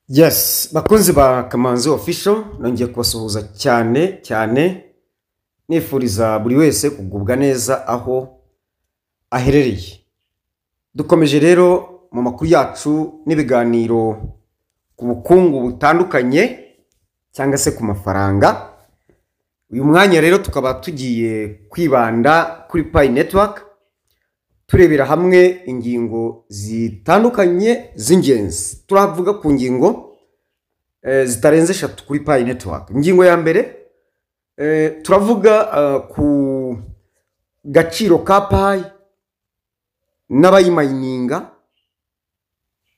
Yes, bakunzi ba Kamanzi Official, nongeye kubasuhuza cyane cyane, nifuriza buri wese kugubwa neza aho aherereye. Dukomeje rero mu makuru yacu n'ibiganiro ku bukungu butandukanye cyangwa se ku mafaranga. Uyu mwanya rero tukaba tugiye kwibanda kuri Pi Network, turebera hamwe ingingo zitandukanye z'ingenzi. Turavuga ku ngingo zitarenze eshatu kuri Pi Network. Ingingo ya mbere, turavuga ku gaciro ka Pi n'abayimayininga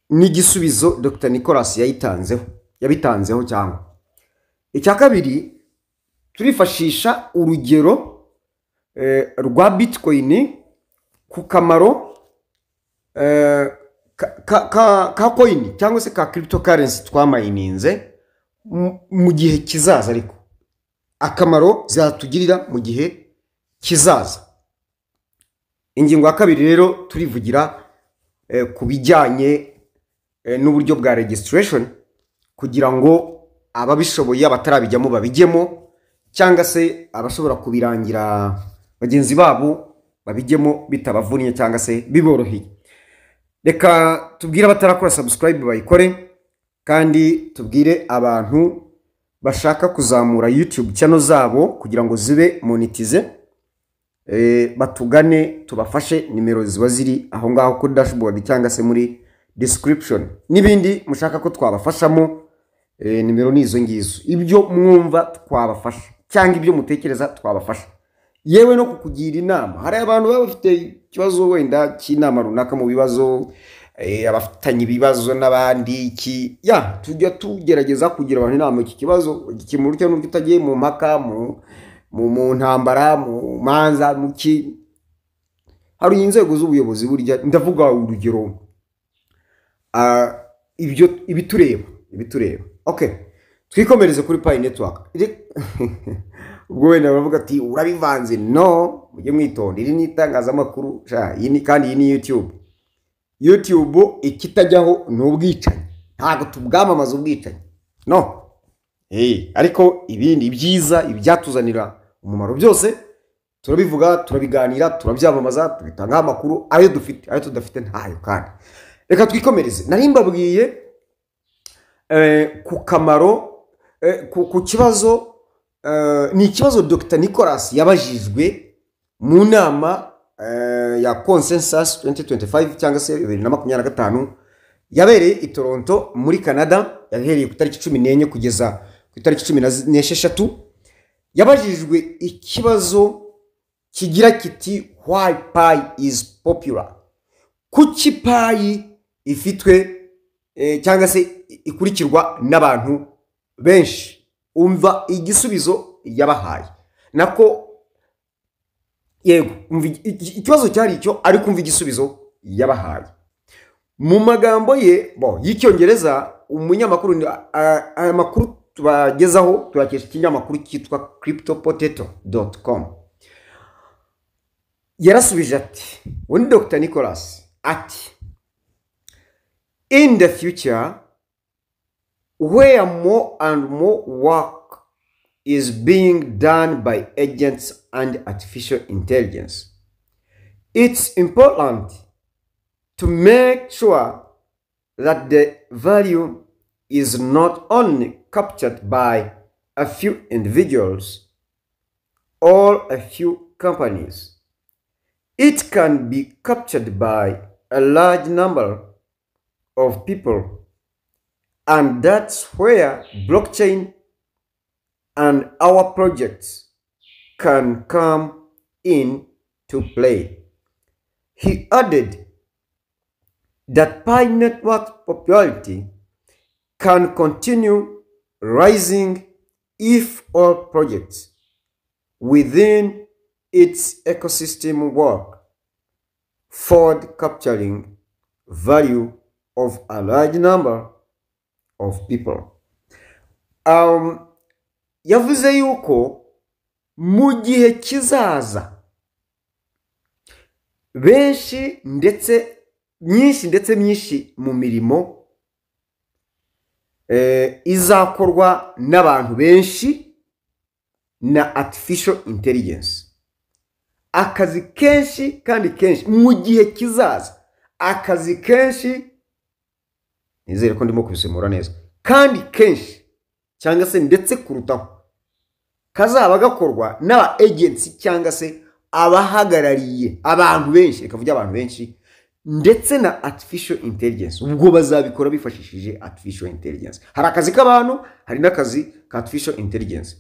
n'igisubizo Dr Nicolas yayitanzeho, yabitanzeho. Cyangwa icya kabiri, turifashisha urugero rwa Bitcoin ku kamaro ka coin cyangwa se ka cryptocurrency twamayininze mu gihe kizaza, ariko akamaro zatugirira mu gihe kizaza. Ingingo ya kabiri rero, turivugira ku bijyanye n'uburyo bwa registration, kugira ngo ababishoboye, abatarabijyamo babijyemo, cyangwa se abashobora kubirangira bagenzi babo babijyemo bitabavunnye cyangwa se biboroheye. Reka tubwire abatarakora subscribe bayikore, kandi tubwire abantu bashaka kuzamura YouTube channel zabo kugira ngo zibe monetize, batugane tubafashe. Nimero ziba ziri aho ngaho kuri dashboard cyangwa se muri description. N'ibindi mushaka ko twabafashamo, nimero ni izo ngizo. Ibyo mwumva twabafasha cyangwa ibyo mutekereza twabafasha, yewe no kukugira inama. Hari abantu baba bafite ikibazo wenda cy'inama runaka mu bibazo, abafitanye ibibazo n'abandi, iki ya tujya tugerageza kugira abantu inama. Iki kibazo gikemura utya n'uburyo utagiye mu mpaka, mu ntambara, mu manza, mu ki. Hari inzego z'ubuyobozi burya, ndavuga urugero, ibyo ibitureba. Okay, twikomereze kuri Pi Network. Ubwo wenda baravuga ati urabivanze. No, mujye mwitonda, iri ni itangazamakuru sha, iyi ni kandi iyi ni YouTube. YouTube ikitajyaho ni ubwicanyi, ntabwo tubwamamaza ubwicanyi, no. Ariko ibindi ibyiza, ibyatuzanira umumaro byose turabivuga, turabiganira, turabyamamaza, tubitangaho amakuru ayo dufite, ayo tudafite ntayo. Kandi reka twikomereze. Nari mbabwiye ku kamaro, ku kibazo, ni ikibazo Dr Nicolas yabajijwe mu nama ya Consensus 2025 cyangwa se 2025, yabereye i Toronto muri Canada, yahereye ku itariki 14 kugeza ku itariki 16. Yabajijwe ikibazo kigira kiti: "Why Pi is popular?" Kuki Pi ifitwe cyangwa se ikurikirwa n'abantu benshi? Umva igisubizo yabahaye. Nako yego, umva ikibazo cyari icyo, ariko umva igisubizo yabahaye mu magambo ye bo y'Icyongereza. Umunyamakuru aya makuru tubagezaho tuyakesha ikinyamakuru cyitwa cryptopotato.com. Yarasubije ati, uwo ni Dr Nicolas, ati: "In the future, where more and more work is being done by agents and artificial intelligence, it's important to make sure that the value is not only captured by a few individuals or a few companies. It can be captured by a large number of people. And that's where blockchain and our projects can come in to play." He added that Pi Network popularity can continue rising if all projects within its ecosystem work for capturing value of a large number of people. Yavuze yuko mu gihe kizaza benshi ndetse myinshi ndetse myinshi mu mirimo izakorwa n'abantu benshi na artificial intelligence. Akazi kenshi kandi kenshi mu gihe kizaza, akazi kenshi, nizere ko ndimo kubisemura neza, kandi kenshi cyangwa se ndetse kurutaho kazaba gakorwa n'aba agents cyangwa se abahagarariye abantu benshi, reka mvuge abantu benshi, ndetse na artificial intelligence. Ubwo bazabikora bifashishije artificial intelligence. Hari akazi k'abantu, hari n'akazi ka artificial intelligence.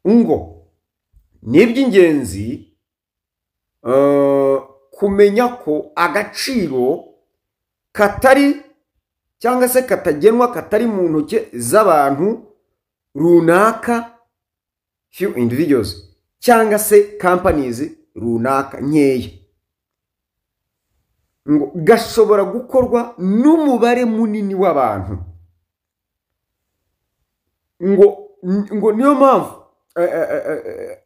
Ngo ni iby'ingenzi kumenya ko agaciro katari cyangwa se katagenwa, katari mu ntoki z'abantu runaka, few individuals, cyangwa se companies runaka nkeya, ngo gashobora gukorwa n'umubare munini w'abantu. Ngo niyo mpamvu,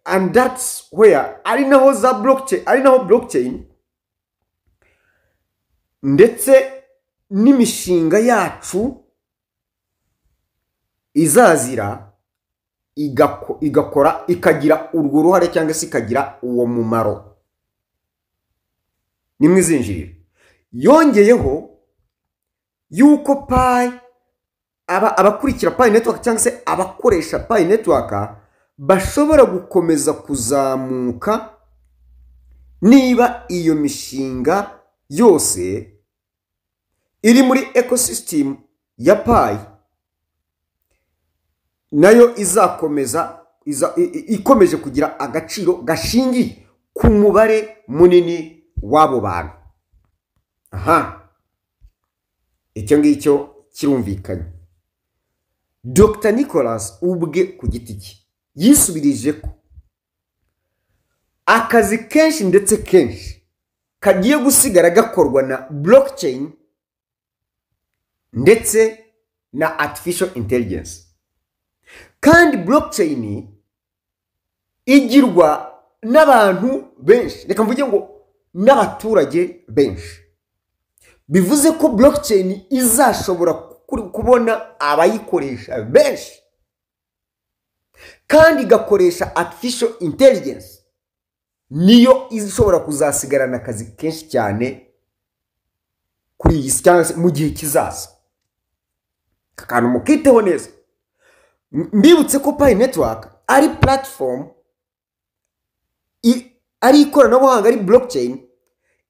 and that's where, ari naho za blockchain, ari naho blockchain ndetse n'imishinga yacu izazira igakora, ikagira urwo ruhare cyangwa se ikagira uwo mumaro, nimwe izinjirira. Yongeyeho yuko Pi, abakurikira Pi Network cyangwa se abakoresha Pi Network bashobora gukomeza kuzamuka niba iyo mishinga yose iri muri ecosystem ya Pi nayo izakomeza ikomeje kugira agaciro gashingiye ku mubare munini w'abo bantu. Aha, icyo ngicyo kirumvikanye. Dr Nicholas ubwe ku giti cye yisubirije ko akazi kenshi ndetse kenshi kagiye gusigara gakorwa na blockchain ndetse na artificial intelligence, kandi blockchain igirwa n'abantu benshi, reka mvuge ngo n'abaturage benshi. Bivuze ko blockchain izashobora kubona abayikoresha benshi kandi igakoresha artificial intelligence, niyo ishobora kuzasigarana akazi kenshi cyane kuri iyi si cyangwa se mu gihe kizaza. Aka kantu mukiteho neza. Mbibutse ko Pi Network ari platform, ari ikoranabuhanga, ari blockchain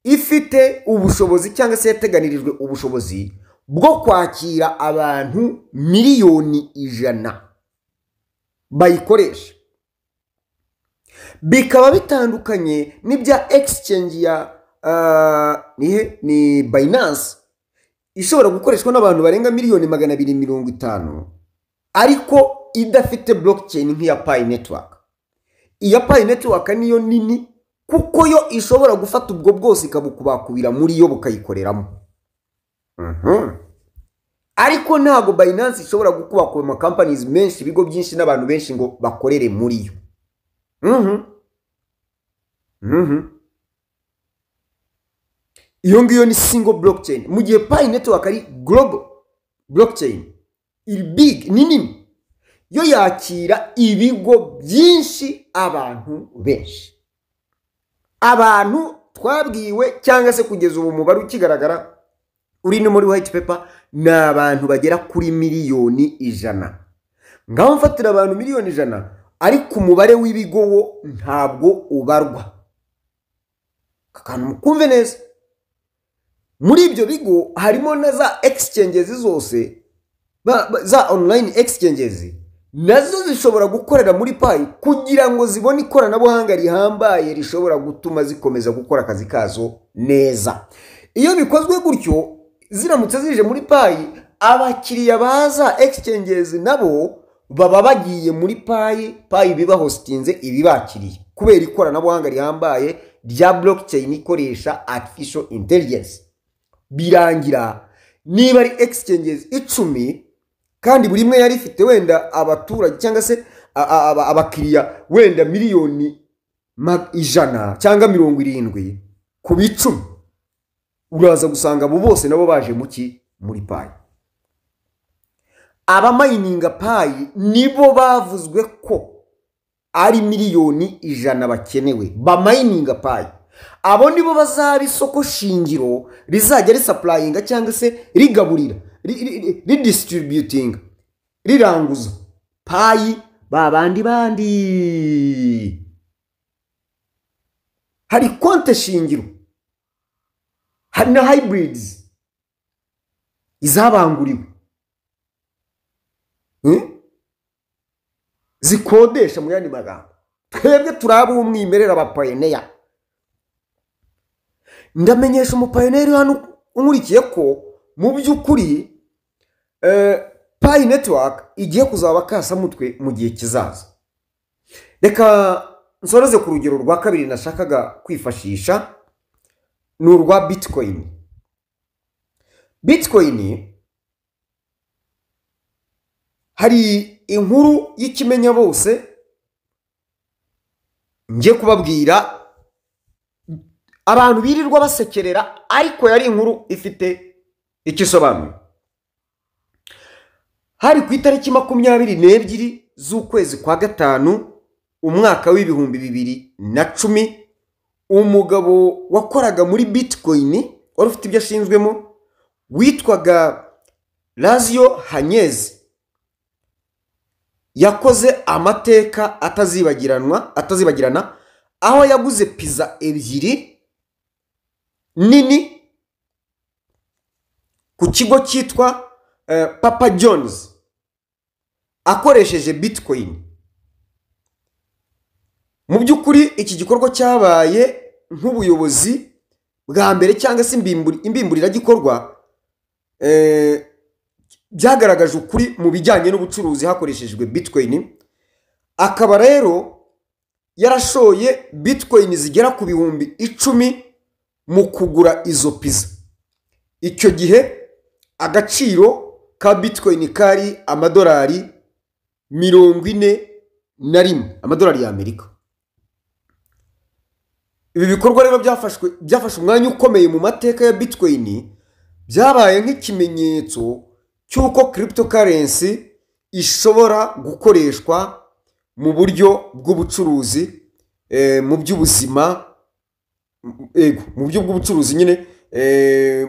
ifite ubushobozi cyangwa se yateganirijwe ubushobozi bwo kwakira abantu 100 miliyoni bayikoresha, bikaba bitandukanye n'ibya exchange ya nihe, ni Binance, ishobora gukoreshwa n'abantu barenga 250 miliyoni ariko idafite blockchain nk'iya Pi Network. Iya Pi Network niyo nini kuko yo ishobora gufata ubwo bwose ikabukubakubira muri yo, bukayikoreramo. Ariko ntabwo Binance ishobora gukubakuba ama companies menshi, ibigo byinshi n'abantu benshi ngo bakorere muri yo. Iyo ngiyo ni single blockchain, mu gihe Pi Network ari global blockchain, iri big, ni nini, yo yakira ibigo byinshi, abantu benshi. Abantu twabwiwe cyangwa se kugeza ubu mubare ukigaragara uri no muri white paper ni abantu bagera kuri 100 miliyoni. Ngaho mfatira abantu 100 miliyoni, ariko umubare w'ibigo wo ntabwo ubarwa. Aka kantu mukumve neza. Muri ibyo bigo harimo na za exchanges zose, za online exchanges, nazo zishobora gukorera muri Pi kugira ngo zibone ikoranabuhanga rihambaye rishobora gutuma zikomeza gukora akazi kazo neza. Iyo bikozwe gutyo, ziramutse zije muri Pi, abakiriya baza exchanges nabo baba bagiye muri Pi. Pi biba hostinze ibibakiriye kubera ikoranabuhanga rihambaye rya blockchain ikoresha artificial intelligence. Birangira niba ari exchanges 10 kandi buri imwe yari ifite wenda abaturage cyangwa se abakiriya wenda 100 miliyoni cyangwa 70 ku 10, uraza gusanga abo bose nabo baje muki? Muri Pi. Abamayininga Pi nibo bavuzwe ko ari 100 miliyoni bakenewe bamayininga Pi. Abo nibo bazaba isoko shingiro rizajya risupplyinga cyangwa se rigaburira, ridistributinga, riranguza Pi ba bandi bandi. Hari konte shingiro, hari na hybrids izabanguriwe, Zikodesha. Mu yandi magambo, twebwe turi ab'umwimerere, abapioneer. Ndamenyesha umupioneer hano unkurikiye ko mu by'ukuri Pi Network igiye kuzaba kasamutwe mu gihe kizaza. Reka nsoreze ku rugero rwa kabiri nashakaga kwifashisha, ni urwa Bitcoin. Bitcoin, hari inkuru y'ikimenya bose ngiye kubabwira, abantu birirwa basekerera, ariko yari inkuru ifite icyo isobanuye. Hari ku itariki 22 z'ukwezi kwa gatanu, umwaka w'2010, umugabo wakoraga muri Bitcoin, wari ufite ibyo ashinzwemo, witwaga Laszlo Hanyecz, yakoze amateka atazibagiranwa, atazibagirana, aho yaguze pizza ebyiri nini ku kigo cyitwa Papa John's akoresheje Bitcoin. Mu by'ukuri iki gikorwa cyabaye nk'ubuyobozi bwa mbere cyangwa se imbimburiragikorwa byagaragaje ukuri mu bijyanye n'ubucuruzi hakoreshejwe Bitcoin. Akaba rero yarashoye Bitcoin zigera ku 10,000 mu kugura izo pizza. Icyo gihe agaciro ka Bitcoin kari amadolari 41, amadolari y'Amerika. Ibi bikorwa rero byafashe umwanya ukomeye mu mateka ya Bitcoin. Byabaye nk'ikimenyetso cy'uko cryptocurrency ishobora gukoreshwa mu buryo bw'ubucuruzi, mu by'ubuzima, ego, mu buryo bw'ubucuruzi nyine,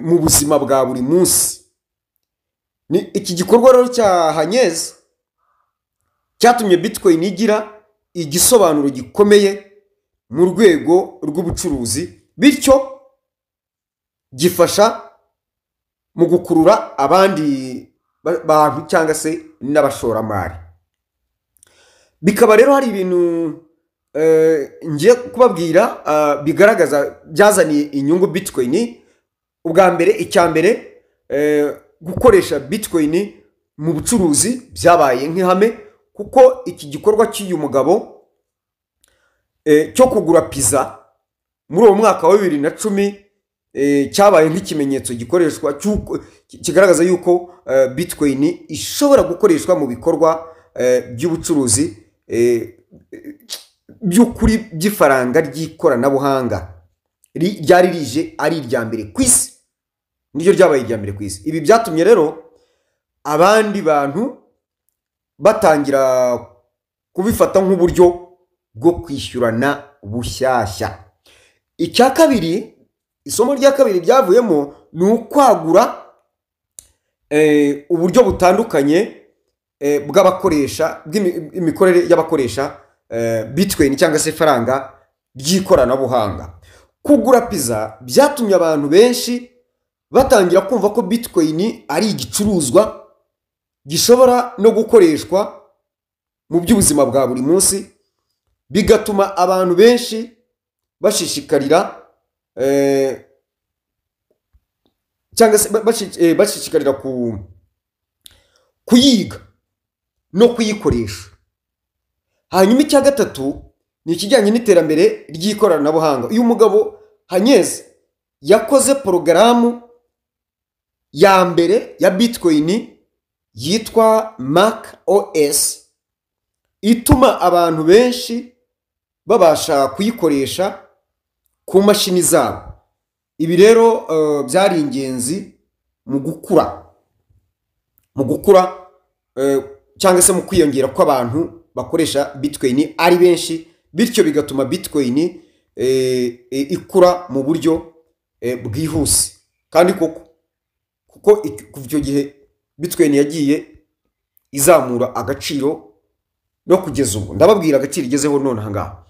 mu buzima bwa buri munsi. Ni iki gikorwa rero cya Hanyecz cyatumye Bitcoin igira igisobanuro gikomeye mu rwego rw'ubucuruzi, bityo gifasha mu gukurura abandi bantu cyangwa se n'abashoramari. Bikaba rero hari ibintu ngiye kubabwira bigaragaza byazaniye inyungu Bitcoin. Ubwa mbere, icya mbere, gukoresha Bitcoin mu bucuruzi byabaye nk'ihame, kuko iki gikorwa cy'uyu mugabo cyo kugura pizza muri uwo mwaka wa 2010 cyabaye nk'ikimenyetso gikoreshwa kigaragaza yuko Bitcoin ishobora gukoreshwa mu bikorwa by'ubucuruzi by'ukuri by'ifaranga ry'ikoranabuhanga ryari rije ari irya mbere ku isi. Niryo ryabaye irya mbere ku isi. Ibi byatumye rero abandi bantu batangira kubifata nk'uburyo bwo kwishyurana bushyashya. Icya kabiri, isomo rya kabiri ryavuyemo ni ukwagura uburyo butandukanye bw'abakoresha, bw'imikorere y'abakoresha Bitcoin cyangwa se ifaranga ry'ikoranabuhanga. Kugura pizza byatumye abantu benshi batangira kumva ko Bitcoin ari igicuruzwa gishobora no gukoreshwa mu by'ubuzima bwa buri munsi, bigatuma abantu benshi bashishikarira cyangwa se bashishikarira kuyiga no kuyikoresha. Hanyuma icya gatatu ni ikijyanye n'iterambere ry'ikoranabuhanga. Uyu mugabo Hanyecz yakoze porogaramu ya mbere ya Bitcoin yitwa Mac OS, ituma abantu benshi babasha kuyikoresha ku mashini zabo. Ibi rero byari ingenzi mu gukura cyangwa se mu kwiyongera kw'abantu bakoresha Bitcoin ari benshi, bityo bigatuma Bitcoin ikura mu buryo bwihuse. Kandi koko kuko kuva icyo gihe Bitcoin yagiye izamura agaciro no kugeza ubu, ndababwira agaciro igezeho none aha ngaha.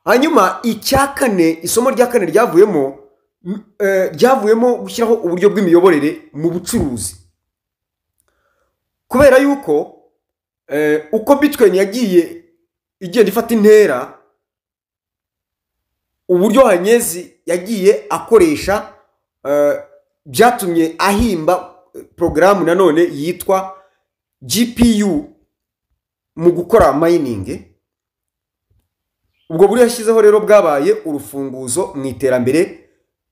Hanyuma icya kane, isomo rya kane ryavuyemo gushyiraho uburyo bw'imiyoborere mu bucuruzi, kubera yuko uko Bitcoin yagiye igenda ifata intera, uburyo Hanyezi yagiye akoresha byatumye ahimba porogaramu nanone yitwa GPU mu gukora mining. Ubwo buryo yashyizeho rero bwabaye urufunguzo mu iterambere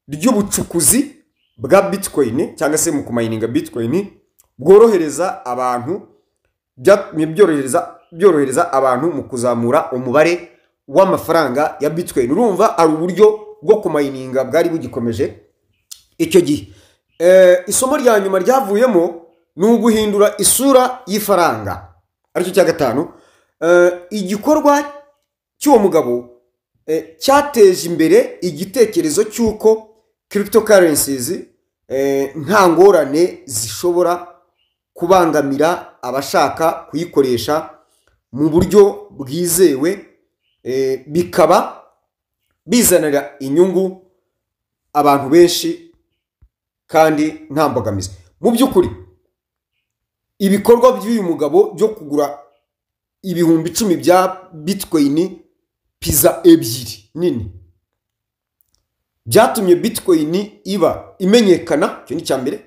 ry'ubucukuzi bwa Bitcoin, cyangwa se mu kumayininga Bitcoin, bworohereza abantu, byorohereza abantu mu kuzamura umubare w'amafaranga ya Bitcoin. Urumva ari uburyo bwo kumayininga bwari bugikomeje icyo gihe. Isomo rya nyuma ryavuyemo ni uguhindura isura y'ifaranga, aricyo cya gatanu. Igikorwa cy'uwo mugabo cyateje imbere igitekerezo cy'uko cryptocurrencies nta ngorane zishobora kubangamira abashaka kuyikoresha mu buryo bwizewe, bikaba bizanira inyungu abantu benshi kandi nta mbogamizi. Mu by'ukuri ibikorwa by'uyu mugabo byo kugura 10,000 bya Bitcoin pizza 2 nini byatumye Bitcoin iba imenyekana, icyo ni icya mbere.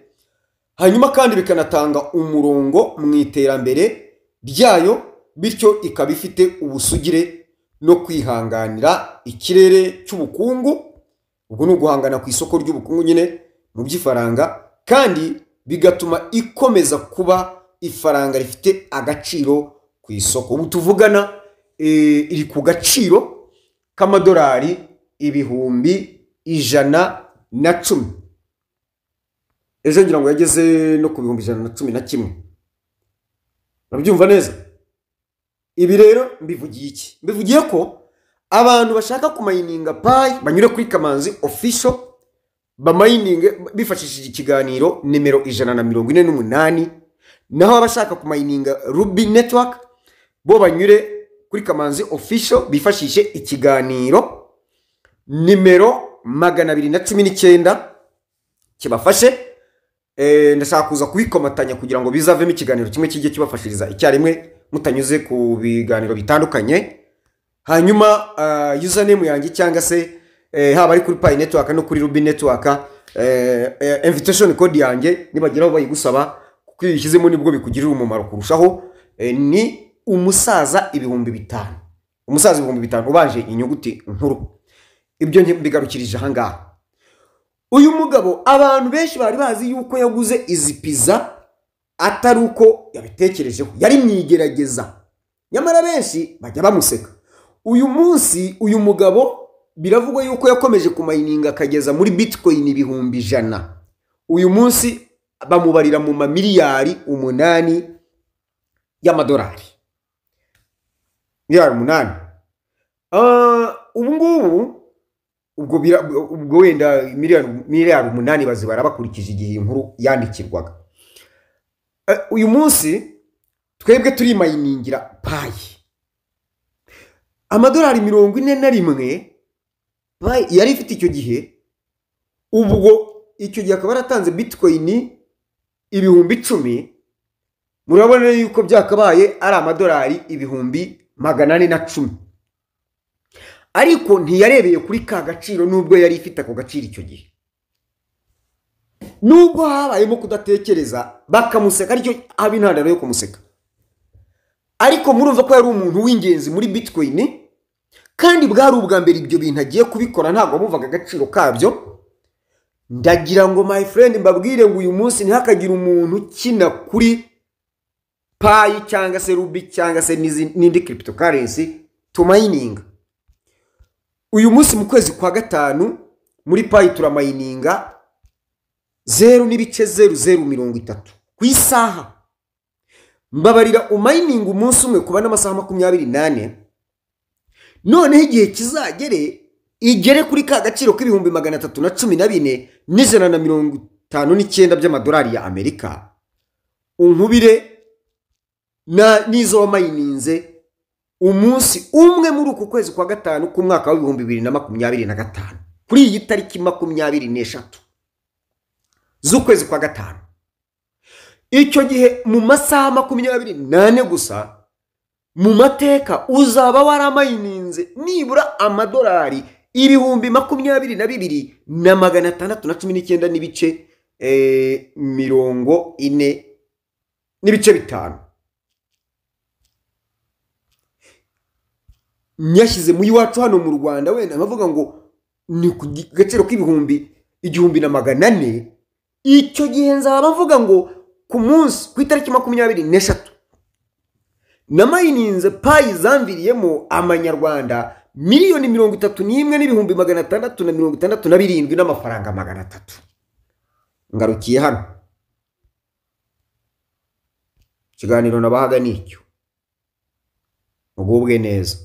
Hanyuma kandi bikanatanga umurongo mu iterambere ryayo, bityo ikaba ifite ubusugire no kwihanganira ikirere cy'ubukungu. Ubwo ni uguhangana ku isoko ry'ubukungu nyine mu by'ifaranga, kandi bigatuma ikomeza kuba ifaranga rifite agaciro ku isoko. Ubu tuvugana iri ku gaciro k'amadolari 110,000, ejo ngira ngo yageze no ku 111,000. Urabyumva neza? Ibi rero mbivugiye iki? Mbivugiye ko abantu bashaka kumayininga Pi banyure kuri Kamanzi Official bamayininge bifashishije ikiganiro nimero 148, naho abashaka kumayininga Ruby Network bo banyure kuri Kamanzi Official bifashishe ikiganiro nimero 219 kibafashe. Ndashaka kuza kubikomatanya kugira ngo bizavemo ikiganiro kimwe kijye kibafashiriza icyarimwe mutanyuze ku biganiro bitandukanye. Hanyuma username yanjye cyangwa se haba ari kuri Pi Network no kuri Ruby Network, invitation code yanjye nibageraho bayigusaba, kuko iyo uyishyizemo nibwo bikugirira umumaro kurushaho, ni umusaza 5000, umusaza 5000 ubanje inyuguti nkuru. Ibyo mbigarukirije aha ngaha. Uyu mugabo abantu benshi bari bazi yuko yaguze izi pizza atari uko yabitekerejeho, yari mwigerageza, nyamara benshi bajya bamuseka. Uyu munsi uyu mugabo biravugwa yuko yakomeje kumayininga akageza muri Bitcoin 100,000. Uyu munsi bamubarira mu mamiliyari 8 y'amadolari, miliyari 8. Ubu ngubu ubwo wenda miliyari 8 bazibara bakurikije igihe inkuru yandikirwaga. Uyu munsi twebwe turi mayiningira Pi amadolari 41 Pi yari ifite icyo gihe. Ubwo icyo gihe akaba yaratanze Bitcoin 10,000, murabona yuko byakabaye ari amadolari 410,000. Ariko ntiyarebeye kuri ka gaciro nubwo yari ifite ako gaciro icyo gihe. Nubwo habayemo kudatekereza bakamuseka, aricyo haba intandaro yo kumuseka. Ariko murumva ko yari umuntu w'ingenzi muri Bitcoin, kandi bwari ubwa mbere ibyo bintu agiye kubikora, ntabwo bumvaga agaciro kabyo. Ndagira ngo my friend mbabwire ngo uyu munsi ntihakagire umuntu ukina kuri Pi cyangwa se Ruby cyangwa se n'indi cryptocurrency tumayininga. Uyu munsi mu kwezi kwa gatanu muri Pi turamayininga 0.0030 ku isaha. Mbabarira umayininga umunsi umwe kuba n'amasaha 24, noneho igihe kizagere igere kuri ka gaciro k'ibihumbi 314,159 by'amadolari ya Amerika, unkubire n'izo wamayininze umunsi umwe muri uku kwezi kwa gatanu k'umwaka w'ibihumbi 2025, kuri iyi tariki 23 z'ukwezi kwa gatanu. Icyo gihe mu masaha 24 gusa mu mateka uzaba waramayininze nibura amadolari 22,619 n'ibice 40 n'ibice 5. Nyashyize mu iwacu hano mu Rwanda wenda nkavuga ngo ni ku gaciro k'ibihumbi 1,400. Icyo gihe nzaba mvuga ngo ku munsi ku itariki 23 namayininze Pi zamviriyemo amanyarwanda 31,667,300 n'amafaranga 300. Ngarukiye hano, ikiganiro nabahaga nicyo, mugubwe neza.